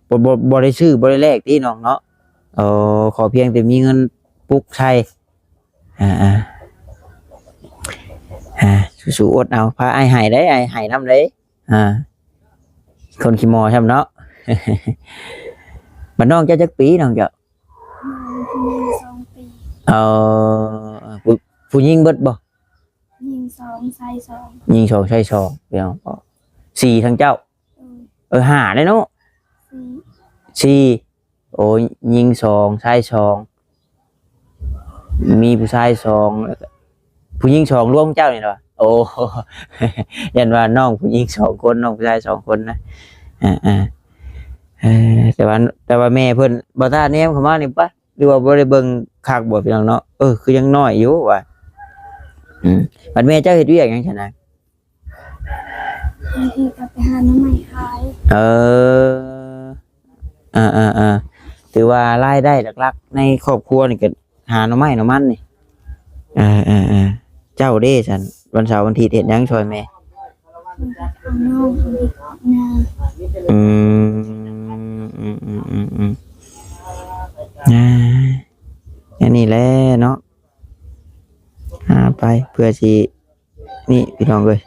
ບໍ່ ບໍ່ ບໍ່ໄດ້ຊື້ ບໍ່ໄດ້ແລກຕິນ້ອງເນາະ. ເອີ ຂໍພຽງແຕ່ມີເງິນປຸກໃສ່ ອ່າ ອ່າ ອ່າ ສູ້ໆ ອົດເອົາ. ພາອ້າຍໄຫ້ເດ້ ອ້າຍໄຫ້ນຳເດ້. ອ່າ ຄົນຂີ້ມໍຊ້ຳເນາະ. ບັດນ້ອງເຈົ້າຈັກປີ ນ້ອງເຈົ້າ? ນ້ອງຜູ້ຍິງສອງປີ. ເອີ ຜູ້ ຜູ້ຍິງເບິດບໍ່? ຍິງສອງ ຊາຍສອງ. ຍິງສອງ ຊາຍສອງ ພີ່ນ້ອງ. ສີ່ທັງເຈົ້າ? ໂດຍ. ເອີ ຫ້າເດ້ເນາະ ສີ່ ສີ່. ໂອ້ ຍິງສອງ ຊາຍສອງ ມີຜູ້ຊາຍສອງ ແລ້ວກໍຜູ້ຍິງສອງ ລວມເຈົ້ານີ້ເນາະ. ໂອ້ ຢ້ານວ່ານ້ອງຜູ້ຍິງສອງຄົນ ນ້ອງຜູ້ຊາຍສອງຄົນນະ. ອ່າໆ ເອີ ແຕ່ວ່າ ແຕ່ວ່າແມ່ເພິ່ນ ບໍ່ຕາແນມເຂົ້າມານີ້ປະ ຫຼືວ່າບໍ່ໄດ້ເບິ່ງຄັກບໍ່ ພີ່ນ້ອງເນາະ? ເອີ ຄືຍັງນ້ອຍຢູ່ວ່າ. ອືມ ບັດແມ່ເຈົ້າເຮັດວຽກຫຍັງຊັ້ນນະ? ບາງທີກໍໄປຫາໜໍ່ໄມ້ຂາຍ. ເອີ ອ່າໆ ຖືວ່າລາຍໄດ້ຫຼັກໆໃນຄອບຄົວນີ້ກໍຫາໜໍ່ໄມ້ໜໍ່ມັນນີ້. ເອີໆ ເຈົ້າເດ້ຊັ້ນ ວັນເສົາວັນອາທິດເຮັດຫຍັງຊ່ອຍແມ່? ບາງທີກໍເຂົ້ານອກ ບາງທີກໍອອກນາ. ອືມ ອືມໆ ອ່າ ອັນນີ້ແຫຼະເນາະ ຫາໄປເພື່ອຊິ ນີ້ພີ່ນ້ອງເອີຍ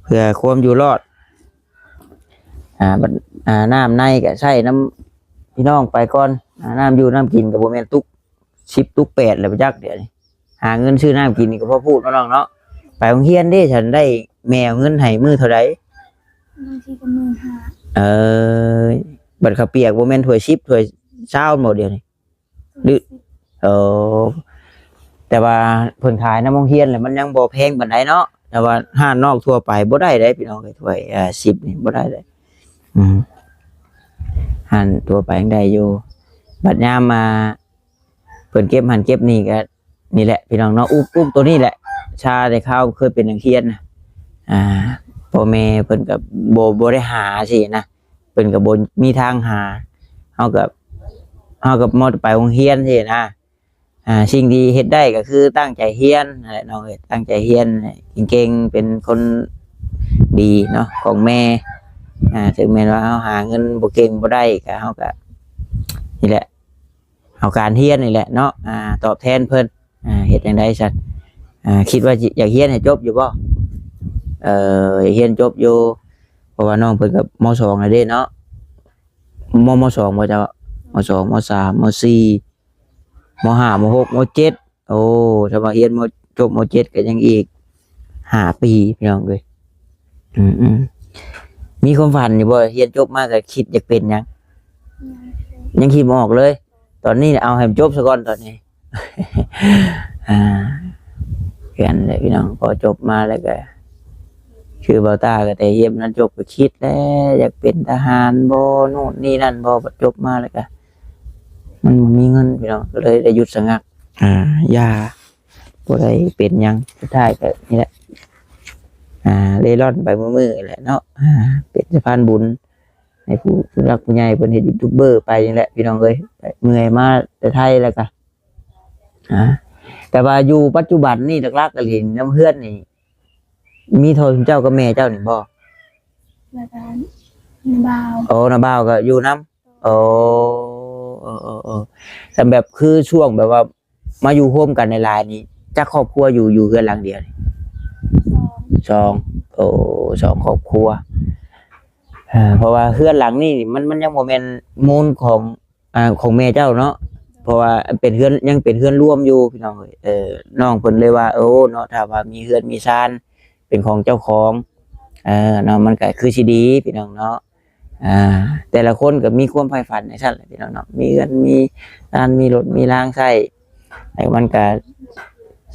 ເພື່ອຄວາມຢູ່ລອດ. ອ່າ ບັດ ອ່າ ນ້ຳໃນກໍໃຊ້ນຳພີ່ນ້ອງໄປກ່ອນ. ອ່າ ນ້ຳຢູ່ນ້ຳກິນກໍບໍ່ແມ່ນຕຸກສິບຕຸກແປດແລ້ວບໍ່ຈັກດຽວນີ້. ຫາເງິນຊື້ນ້ຳກິນນີ້ກໍພໍພູດເນາະນ້ອງເນາະ. ໄປໂຮງຮຽນເດ້ ຊັ້ນໄດ້ແມ່ເອົາເງິນໃຫ້ມື້ເທົ່າໃດ? ບາງທີກໍໝື່ນຫ້າ. ເອີ ບັດເຂົ້າປຽກບໍ່ແມ່ນຖ້ວຍສິບຖ້ວຍຊາວບໍ່ດຽວນີ້? ຫຼື ໂອ້ ແຕ່ວ່າເພິ່ນຂາຍນຳໂຮງຮຽນແລ້ວມັນຍັງບໍ່ແພງປານໃດເນາະ. ແຕ່ວ່າຮ້ານນອກທົ່ວໄປບໍ່ໄດ້ເດ້ພີ່ນ້ອງເອີຍ ຖ້ວຍ ເອີ ສິບນີ້ບໍ່ໄດ້ເດ້. ອືມ ຮ້ານທົ່ວໄປຍັງໄດ້ຢູ່. ບັດຍາມມາເພິ່ນເກັບຫັ້ນເກັບນີ້ກໍ ນີ້ແຫຼະພີ່ນ້ອງເນາະ ອຸກ ອຸກໂຕນີ້ແຫຼະ. ຊາແຕ່ຄາວເຄີຍເປັນນັກຮຽນນະ ອ່າ ພໍ່ແມ່ເພິ່ນກໍບໍ່ ບໍ່ໄດ້ຫາຊີ້ນະ ເພິ່ນກໍບໍ່ມີທາງຫາ. ເຮົາກໍ ເຮົາກໍມາໄປໂຮງຮຽນຊີ້ນະ. ອ່າ ສິ່ງທີ່ເຮັດໄດ້ກໍຄືຕັ້ງໃຈຮຽນນັ້ນແຫຼະນ້ອງເອີຍ ຕັ້ງໃຈຮຽນໃຫ້ເກັ່ງໆ ເປັນຄົນດີເນາະຂອງແມ່. ອ່າ ເຖິງແມ່ນວ່າເຮົາຫາເງິນບໍ່ເກັ່ງບໍ່ໄດ້ ກໍເຮົາກໍ ນີ້ແຫຼະ ເອົາການຮຽນນີ້ແຫຼະເນາະ ອ່າ ຕອບແທນເພິ່ນ. ອ່າ ເຮັດຈັ່ງໃດຊັ້ນ? ອ່າ ຄິດວ່າຊິ ຢາກຮຽນໃຫ້ຈົບຢູ່ບໍ່? ເອີ ຮຽນຈົບຢູ່ ເພາະວ່ານ້ອງເພິ່ນກໍ ມໍສອງ ແລ້ວເດ້ເນາະ. ມໍ ມໍສອງ ບໍ່ເຈົ້າ? ມໍສອງ ມໍສາມ ມໍສີ່ ມໍຫ້າ ມໍຫົກ ມໍເຈັດ. ໂອ້ ຖ້າວ່າຮຽນ ມໍ ຈົບ ມໍເຈັດ ກໍຍັງອີກຫ້າປີພີ່ນ້ອງເອີຍ. ອືມໆ ມີຄວາມຝັນຢູ່ບໍ່? ຮຽນຈົບມາກໍຄິດຢາກເປັນຫຍັງ? ຍັງ ຍັງຄິດບໍ່ອອກເລີຍ. ຕອນນີ້ເອົາໃຫ້ມັນຈົບຊະກ່ອນຕອນນີ້. ອ່າ ຄືກັນແຫຼະພີ່ນ້ອງ ພໍຈົບມາແລ້ວກໍ ຄືບ່າວຕ້າກໍແຕ່ຮຽນນັ້ນຈົບກໍຄິດແລ້ວ ຢາກເປັນທະຫານບໍ່ ໂນ່ນນີ້ນັ້ນບໍ່. ບັດຈົບມາແລ້ວກໍ ມັນບໍ່ມີເງິນພີ່ນ້ອງ ກໍເລີຍໄດ້ຢຸດສະງັກ ອ່າ ຢ່າ ບໍ່ໄດ້ເປັນຫຍັງ. ສຸດທ້າຍກໍນີ້ແຫຼະ ອ່າ ເລ່ລ່ອນໄປມື້ໆແຫຼະເນາະ ອ່າ ເປັນສະພານບຸນໃຫ້ຜູ້ ຜູ້ຫຼັກຜູ້ໃຫຍ່ເພິ່ນເຮັດຢູທູບເບີໄປນີ້ແຫຼະພີ່ນ້ອງເອີຍ. ເມື່ອຍມາແຕ່ໄທແລ້ວກໍ ອ່າ ແຕ່ວ່າຢູ່ປັດຈຸບັນນີ້ຫຼັກໆກໍຫຼິ້ນນຳເຮືອນນີ້ ມີເທົ່າເຈົ້າກັບແມ່ເຈົ້ານີ້ບໍ່? ແລ້ວກໍນ້າບ່າວ. ໂອ້ ນ້າບ່າວກໍຢູ່ນຳ. ໂອ້ ເອີໆໆ ສ່ຳແບບຄືຊ່ວງແບບວ່າມາຢູ່ໂຮມກັນຫຼາຍໆນີ້ ຈັກຄອບຄົວຢູ່ ຢູ່ເຮືອນຫຼັງດຽວນີ້? ສອງ ສອງ. ໂອ້ ສອງຄອບຄົວ. ເອີ ເພາະວ່າເຮືອນຫຼັງນີ້ມັນ ມັນຍັງບໍ່ແມ່ນມູນຂອງ ອ່າ ຂອງແມ່ເຈົ້າເນາະ ເພາະວ່າເປັນເຮືອນ ຍັງເປັນເຮືອນລວມຢູ່ພີ່ນ້ອງເອີຍ. ເອີ ນ້ອງເພິ່ນເລີຍວ່າ ໂອ້ ເນາະ ຖ້າວ່າມີເຮືອນມີຊານເປັນຂອງເຈົ້າຂອງ ເອີ ເນາະ ມັນກໍຄືຊິດີພີ່ນ້ອງເນາະ. ອ່າ ແຕ່ລະຄົນກໍມີຄວາມໃຝ່ຝັນຈັ່ງຊັ້ນແຫຼະພີ່ນ້ອງເນາະ ມີເຮືອນມີຊານ ມີລົດມີລາງໃຊ້ ແລ້ວມັນກໍ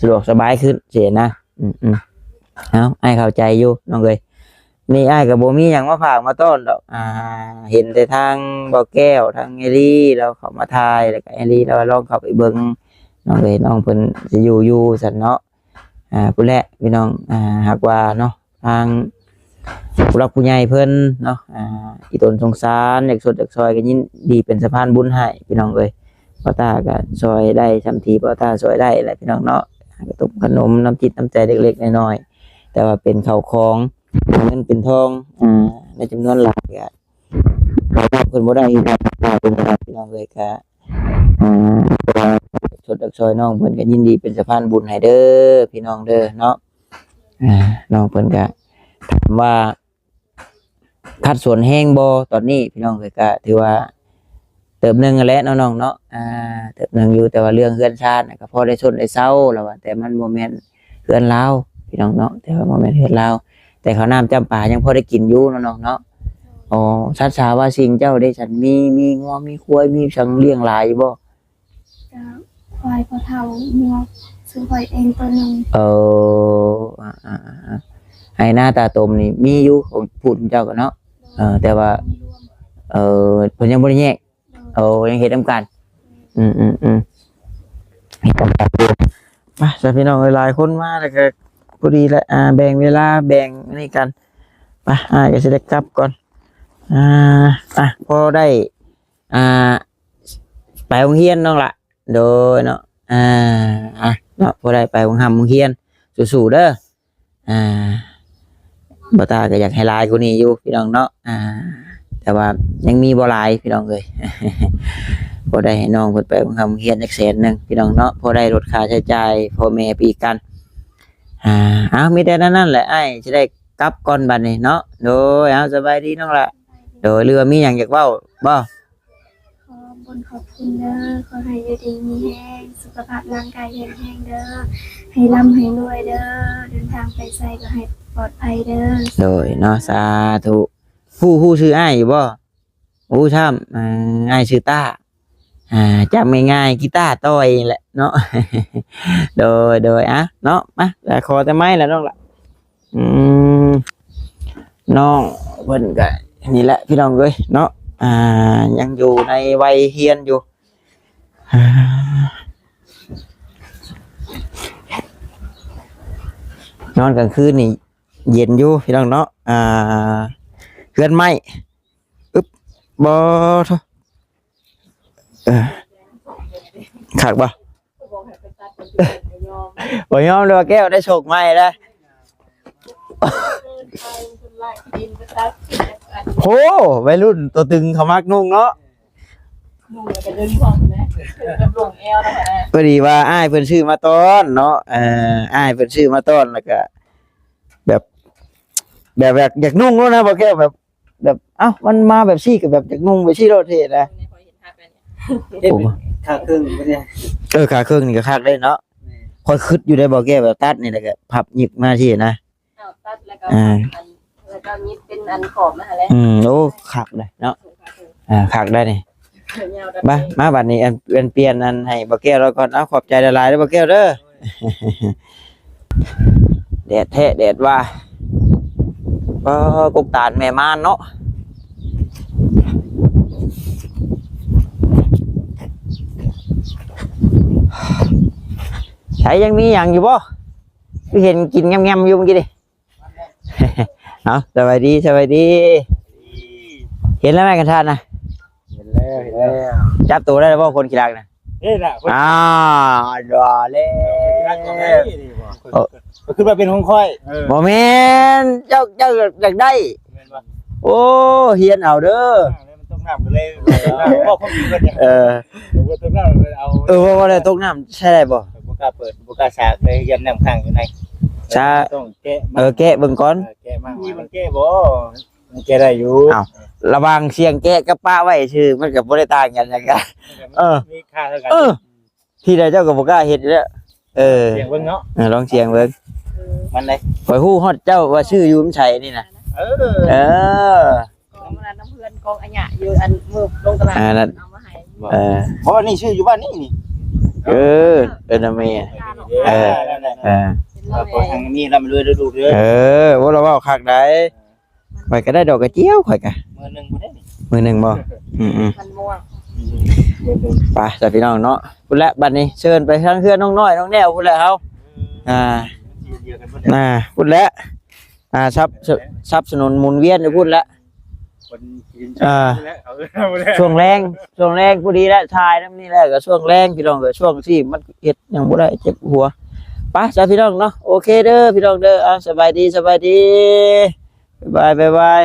ສະດວກສະບາຍຂຶ້ນຊີ້ນະ. ອືມໆ ເອົາ ອ້າຍເຂົ້າໃຈຢູ່ນ້ອງເອີຍ. ນີ້ອ້າຍກໍບໍ່ມີຫຍັງມາຝາກມາຕ້ອນດອກ ອ່າ ເຫັນແຕ່ທາງບ່າວແກ້ວ ທາງເອລີລາວເຂົ້າມາຖ່າຍ ແລ້ວກໍເອລີລາວວ່າລອງເຂົ້າໄປເບິ່ງ ນ້ອງເອີຍ ນ້ອງເພິ່ນຊິຢູ່ຢູ່ຊັ້ນເນາະ. ອ່າ ພຸ້ນແຫຼະພີ່ນ້ອງ ອ່າ ຫາກວ່າເນາະ ທາງຜູ້ຫຼັກຜູ້ໃຫຍ່ເພິ່ນເນາະ ອ່າ ອີ່ຕົນສົງສານ ຢາກຊົດຢາກຊ່ອຍ ກໍຍິນດີເປັນສະພານບຸນໃຫ້ພີ່ນ້ອງເອີຍ. ບ່າວຕ້າກໍຊ່ອຍໄດ້ສ່ຳທີ່ບ່າວຕ້າຊ່ອຍໄດ້ແຫຼະພີ່ນ້ອງເນາະ ຂະໜົມຂະໜົມ ນ້ຳຈິດນ້ຳໃຈເລັກໆນ້ອຍໆ ແຕ່ວ່າເປັນເຂົ້າຂອງ ເປັນເງິນເປັນທອງ ອ່າ ໃນຈຳນວນຫຼາຍກໍ ເພິ່ນບໍ່ໄດ້ຄືກັນ ເພິ່ນບໍ່ໄດ້ພີ່ນ້ອງເອີຍ. ກໍ ອ່າ ຊົດຢາກຊ່ອຍນ້ອງເພິ່ນ ກໍຍິນດີເປັນສະພານບຸນໃຫ້ເດີພີ່ນ້ອງເດີເນາະ. ອ່າ ນ້ອງເພິ່ນກໍຖາມວ່າ ຂັດສວນແຮງບໍ່ຕອນນີ້ພີ່ນ້ອງເອີຍ? ກໍຖືວ່າເຕີບໜຶ່ງຫັ້ນແຫຼະເນາະນ້ອງເນາະ ອ່າ ເຕີບໜຶ່ງຢູ່ ແຕ່ວ່າເລື່ອງເຮືອນຊານກໍພໍໄດ້ຊົນໄດ້ເຊົາແລ້ວວ່າ ແຕ່ມັນບໍ່ແມ່ນເຮືອນລາວພີ່ນ້ອງເນາະ ແຕ່ວ່າບໍ່ແມ່ນເຮືອນລາວ ແຕ່ເຂົ້ານ້ຳຈ້ຳປາຍັງພໍໄດ້ກິນຢູ່ເນາະນ້ອງເນາະ. ອໍ ສັດສາວາສິ່ງເຈົ້າເດຊັ້ນ ມີ ມີງົວ ມີຄວາຍ ມີສັງລ້ຽງຫຼາຍຢູ່ບໍ່? ກໍຄວາຍພໍ່ເຖົ້າ ງົວສູ່ຂ້ອຍເອງຕົວໜຶ່ງ. ເອີ ອາໆໆ ໄຮ່ນາຕາຕົມນີ້ມີຢູ່ຂອງພຸ້ນເຈົ້າກໍເນາະ. ເອີ ແຕ່ວ່າ ເອີ ເພິ່ນຍັງບໍ່ໄດ້ແຍກ. ໂອ້ ຍັງເຮັດນຳກັນ. ອືມໆໆ ເຮັດນຳກັນຢູ່. ມາຊະພີ່ນ້ອງເອີຍ ຫຼາຍຄົນມາແລ້ວກໍພໍດີແຫຼະ ອ່າ ແບ່ງເວລາແບ່ງອັນນີ້ກັນ. ໄປ ອ້າຍກໍຊິໄດ້ກັບກ່ອນ. ອ່າ ອ່ະ ພໍໄດ້ ອ່າ ໄປໂຮງຮຽນນ້ອງລະ. ໂດຍເນາະ ອ່າ ອ່ະ ເນາະ ພໍໄດ້ໄປໂຮງຮ່ຳໂຮງຮຽນ. ສູ້ໆເດີ. ອ່າ ບ່າວຕາກໍຢາກໃຫ້ຫຼາຍກວ່ານີ້ຢູ່ພີ່ນ້ອງເນາະ. ອ່າ ແຕ່ວ່າຍັງມີບໍ່ຫຼາຍພີ່ນ້ອງເອີຍ. ບໍ່ໄດ້ໃຫ້ນ້ອງເພິ່ນໄປໂຮງຮຽນຈັກແສນໜຶ່ງພີ່ນ້ອງເນາະ, ພໍໄດ້ລົດຄ່າໃຊ້ຈ່າຍພໍ່ແມ່ໄປອີກກັນ. ອ່າ ເອົາ ມີແຕ່ນັ້ນແຫຼະ ອ້າຍຊິໄດ້ກັບກ່ອນບັດນີ້ເນາະ. ໂດຍ ເອົາ ສະບາຍດີນ້ອງລະ. ໂດຍ ຫຼືວ່າມີຫຍັງຢາກເວົ້າບໍ່? ຂໍບຸນຂອບຄຸນເດີ ຂໍໃຫ້ຢູ່ດີມີແຮງ ສຸຂະພາບຮ່າງກາຍແຂງແຮງເດີ ໃຫ້ລ່ຳໃຫ້ລວຍເດີ ເດີນທາງໄປໃສກໍໃຫ້ປອດໄພເດີ. ໂດຍເນາະ ສາທຸ. ຮູ້ ຮູ້ຊື່ອ້າຍຢູ່ບໍ່? ຮູ້ຊ້ຳ. ເອີ ອ້າຍຊື່ຕ້າ. ອ່າ ຈຳງ່າຍໆ ກີຕາຕ່ອຍແຫຼະເນາະ. ໂດຍ ໂດຍ ອ່ະເນາະ ມາ ຂໍແຕ່ໄມ້ລະນ້ອງລະ. ອືມ ນ້ອງເພິ່ນກະນີ້ແຫຼະພີ່ນ້ອງເອີຍເນາະ ອ່າ ຍັງຢູ່ໃນໄວຮຽນຢູ່. ອ່າ ນອນກາງຄືນນີ້ເຢັນຢູ່ພີ່ນ້ອງເນາະ. ອ່າ ເຮືອນໄມ້ ອຶບ ບໍ່ ເອີ ຄັກບໍ່? ບໍ່ຍອມເດ້ ແກ້ວໄດ້ໂຊກໃໝ່ແລ້ວ. ໂຫ ໄວລຸ້ນຕົວຕຶງເຂົາມັກນຸ່ງເນາະ. ນຸ່ງແລ້ວກໍດຶງພ້ອມແຫຼະ ກັບລົງແອວນະ. ພໍດີວ່າອ້າຍເພິ່ນຊື້ມາຕ້ອນເນາະ. ເອີ ອ້າຍເພິ່ນຊື້ມາຕ້ອນ ແລ້ວກໍແບບ ແບບ ແບບຢາກນຸ່ງໂລດນະ ບໍ່ແກ້ວ ແບບ ແບບ ເອົ້າ ມັນມາແບບຊີ້ກໍແບບຢາກນຸ່ງແບບຊີ້ໂລດເທ່ນະ. ເຮັດເປັນຂາເຄິ່ງບໍ່ນີ້? ເອີ ຂາເຄິ່ງນີ້ກໍຄັກເດ້ເນາະ. ແມ່ນ ຂ້ອຍຄິດຢູ່ໄດ໋ ບໍ່ແກ້ວ ແບບຕັດນີ້ແລ້ວກໍພັບຫຍິບມາຊີ້ນະ. ເອົາ ຕັດແລ້ວກໍ ອ່າ ພັບອັນ ແລ້ວກໍຫຍິບເປັນອັນຂອບມາຫັ້ນແຫຼະ. ອືມ ໂອ້ ຄັກເດ້ເນາະ. ອ່າ ຄັກໄດ໋ນີ້. ມາ ມາບັດນີ້ ອັນ ອັນປ່ຽນອັນໃຫ້ບໍ່ແກ້ວລາວກ່ອນ. ເອົາ ຂອບໃຈຫຼາຍໆເດີບໍ່ແກ້ວເດີ. ແດດແທ້ແດດວ່າ ປາ ກົກຕານແມ່ມານເນາະ. ໃສ ຍັງມີຫຍັງຢູ່ບໍ່? ຄືເຫັນກິນງຳໆຢູ່ເມື່ອກີ້ນີ້. ເອົາ ສະບາຍດີ ສະບາຍດີ. ເຫັນແລ້ວແມ່ນກັນທ່ານນະ? ເຫັນແລ້ວ ເຫັນແລ້ວ. ຈັບໂຕໄດ້ແລ້ວບໍ່ ຄົນຂີ້ລັກນະ? ນີ້ລະ ອ່າ ດອເລ ຂີ້ລັກຂອງໃຜນີ້ບໍ່? ເອີ ກໍຄິດວ່າເປັນຂອງຂ້ອຍ. ເອີ ບໍ່ແມ່ນ ເຈົ້າ ເຈົ້າຢາກໄດ້. ແມ່ນບໍ່? ໂອ້ ຮຽນເອົາເດີ. ມັນຕົກນ້ຳກໍເລີຍ ເອີ ບອກຄວາມຈິງເພິ່ນ. ເອີ ຕົກນ້ຳເອົາ ເອີ ວ່າ ວ່າແລ້ວຕົກນ້ຳໃຊ້ໄດ້ບໍ່? ບໍ່ກ້າເປີດ ບໍ່ກ້າສາກເລີຍ ຢ້ານນ້ຳຄ້າງຢູ່ໃນ. ສາ ຕ້ອງແກະ ເອີ ແກະເບິ່ງກ່ອນ. ເອີ ແກະມາ ມີມັນແກະບໍ່? ມັນແກະໄດ້ຢູ່. ອ້າວ ລະຫວ່າງສ່ຽງແກະກັບປະໄວ້ຊື່ ມັນກໍບໍ່ໄດ້ຕ່າງກັນຫຍັງກະ. ເອີ ມີຄ່າເທົ່າກັນ. ເອີ ທີ່ໃດເຈົ້າກໍບໍ່ກ້າເຮັດຢູ່ແລ້ວ. ເອີ ສ່ຽງເບິ່ງເນາະ. ເອີ ລອງສ່ຽງເບິ່ງ. ມັນໄດ໋ ຂ້ອຍຮູ້ຮອດເຈົ້າວ່າຊື້ຢູ່ນຳໃສນີ້ນະ. ເອີ ເອີ ກອງນັ້ນນຳເພື່ອນ ກອງອາຍະຢູ່ອັນມື້ລົງຕະຫຼາດ ອ່າ ນັ້ນ ເອົາມາໃຫ້. ເອີ ເພາະວ່ານີ້ຊື້ຢູ່ບ້ານນີ້ນີ້. ເອີ ເອີ ນະແມ່. ເອີ ເອີ ເອີ ເປັນລາວແມ່ ທາງນີ້ລ່ຳລວຍເດີລູກເດີ. ເອີ ໂອ້ ລາວເວົ້າຄັກໄດ໋. ຂ້ອຍກໍໄດ້ດອກກະຈຽວ ຂ້ອຍກະ ມື້ໜຶ່ງບໍ່ໄດ້ນີ້ ມື້ໜຶ່ງບໍ່? ອືມໆ ມັນມ່ວງ. ໄປຊະພີ່ນ້ອງເນາະ. ພຸ້ນແຫຼະ ບັດນີ້ເຊີນໄປທາງເຮືອນນ້ອງນ້ອຍນ້ອງແນວພຸ້ນແຫຼະເຮົາ. ອ່າ ອ່າ ພຸ້ນແຫຼະ. ອ່າ ສັບ ສັບສະໜູນໝູນວຽນຢູ່ພຸ້ນແຫຼະ. ອ່າ ຊ່ວງແລງ ຊ່ວງແລງພໍດີແຫຼະ ຖ່າຍນຳນີ້ແຫຼະ ກໍຊ່ວງແລງພີ່ນ້ອງເອີຍ. ຊ່ວງທີ່ມັນເຮັດຫຍັງບໍ່ໄດ້ ເຈັບຫົວ. ໄປຊະພີ່ນ້ອງເນາະ. ໂອເຄເດີພີ່ນ້ອງເດີ. ເອົາ ສະບາຍດີ ສະບາຍດີ. ບາຍບາຍ ບາຍບາຍ.